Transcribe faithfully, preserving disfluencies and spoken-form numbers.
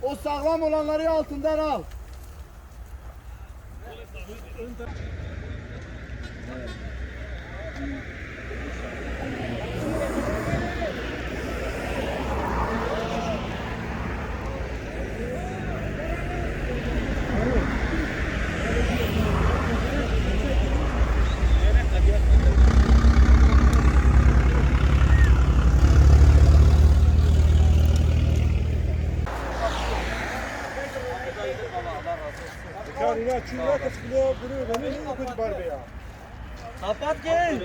O sağlam olanları altından al. Karîna çû ya kes bile bunu beni ne kötü bar be ya. Kapat gel.